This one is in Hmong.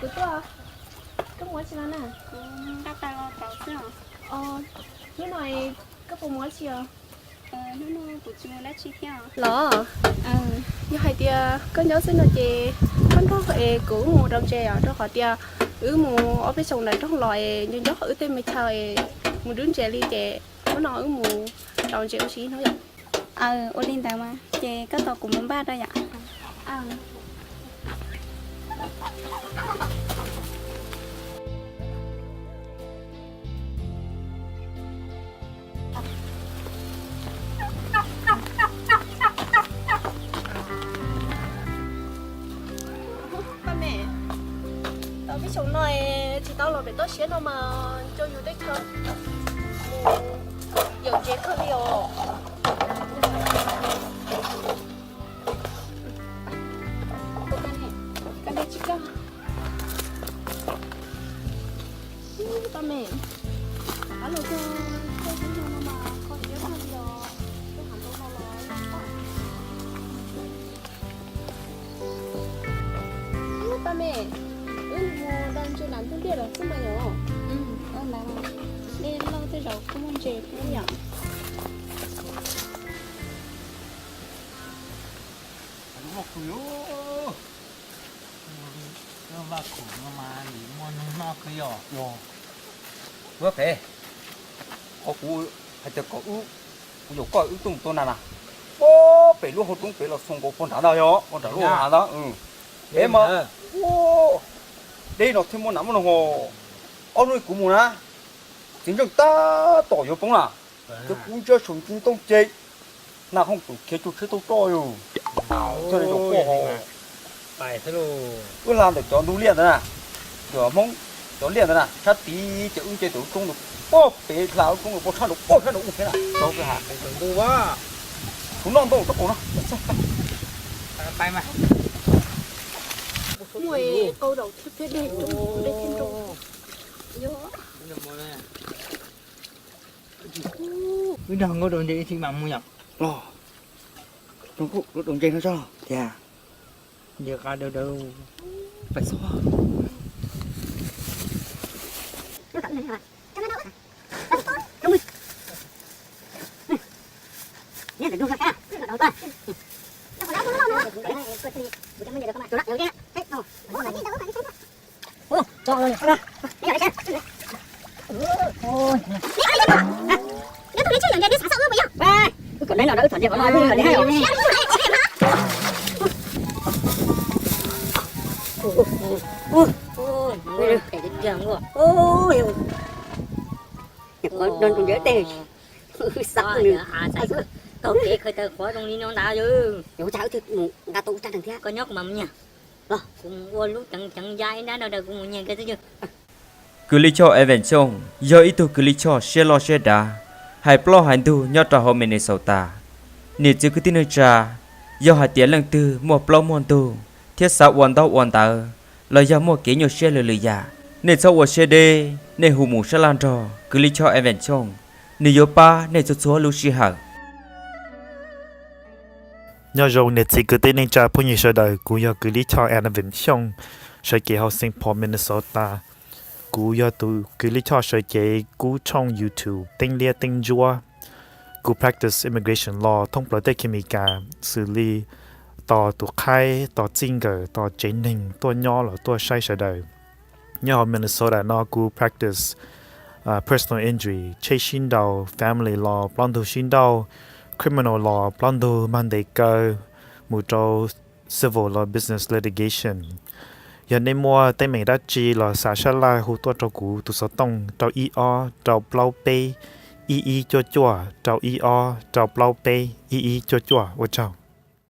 Kuv tuaj, koj mus ua tsi no na? Kuv nqa tais los tau xwb os. Hnub no koj puas mus ua tsi os? Hnub no kuv tsis mus dab tsi thiab. Los, yog hais tias koj nyob xwb no ces koj nrog es kuv wb mus rau ntses os, rau qhov tias wb mus ob peb xyoos ntawm rooj los es nco nco wb tej me chaw es mus dub ntses li ces hnub no wb mus rau ntses ua si ib hnub yom. Aw, ua li ntawd mas ces koj tos kuv mus npaj rau yom. Paj Mem, tau peb xyoos no tsis tau los pem toj siab no mas nco yus teb chaws mus yawm ntses kawg li os. Paj Mem, ab los koj, koj xub no mas kho siab kawg li os, koj hais ntau no los. Paj Mem, wb mus da ntses nram ntug dej los xwb mas yom. Dej loj tej zaum kuj muaj ntses thiab yom. Vaj khuv no mas nim muaj neeg noj kawg yom. Ua phem, qhov kuv hais tias kom wb, kuv yuam koj wb tuaj mus tua nas na, puag pem lub hauv roob pem los xoo nkaus puag nrad ntag yom, puag nram lub hav ntag. Pem mas, deb no thiaj muaj nas muaj noog os. Ob hnub kuv mus na, txiv ntseej tab tom yuav poob na, ces kuv ntsia saum ntsis ntoo ces nas hooj tus khiav cuag tsheb tauj roj yus. Txog li rau poj ho. Wb hla ntawm cov ntug liaj ntawd na, cov Hmoob cov liaj ntawd na, sab tid ces wb nce ntawm lub roob ntawd puag pem hla lub roob ntawd puag sab nraud puag sab nraud ub thiab na. Kuv noj ntau tsob qaum no. Muaj qau zaum thiab dej, dej thiab nroo. Wb nrog nkauj daus ntses ib txhij mam mus yom. Los, zoo nkauj daus ntses no tso tiag. Ntses qab dawb dawb, pais xwb. Qhov kev khaws tawm qhuav zoo li no ntag. Yuav ua cas wb thiaj mus nqa tau ub rab nreeg thiab. Koj nyob kuv mam mus nyiag. Los, kuv mus ua lub ceev ceev ya ib nrab no rau kuv mus nyiag kiag xwb yog. Kws lij choj Evan Xyooj yog ib tug kws lij choj siab loj siab dav, hais ploj hais ntug nyob rau hauv Minnesota. Niam txiv kwv tij neej tsa, yog hais tias leej twg muaj plaub muaj ntug thiab xav ua ntaub ua ntawv los yog muaj kev nyuaj siab lwm lwm yam, nej txhob ua siab deb, nej hu mus sab laj nrog kws lij choj Evan Xyooj, nws yuav pab nej txhua txhua lub sij hawm. Nyob zoo niam txiv kwv tij neej tsa phooj ywg sawv daws, kuv yog kws lij choj Evan Xyooj, sawv cev hauv Saint Paul, Minnesota. Kuv yog tus kws lij choj sawv cev kuv tshooj YouTube Teeb Liab Teeb Ntsuab. Kuv practice immigration law thoob plaws teb chaws Amelikas, xws li tos tus qhaib, tos txij nkawm, tos tsev neeg tuaj nyob los tuaj saib sawv daws. Nyob hauv Minnesota no kuv practice personal injury, tsheb sib nrau, family law, plaub ntug sib nrauj, criminal law, plaub ntug mag ntes kaw, mus rau civil law, business litigation. Yog nej muaj teeb meem dab tsi los xa sab laj hu tuaj rau kuv tus xov tooj rau ib ob rau plaub peb ib ib cuaj cuaj, rau ib ob rau plaub peb ib ib cuaj cuaj. Ua tsaug.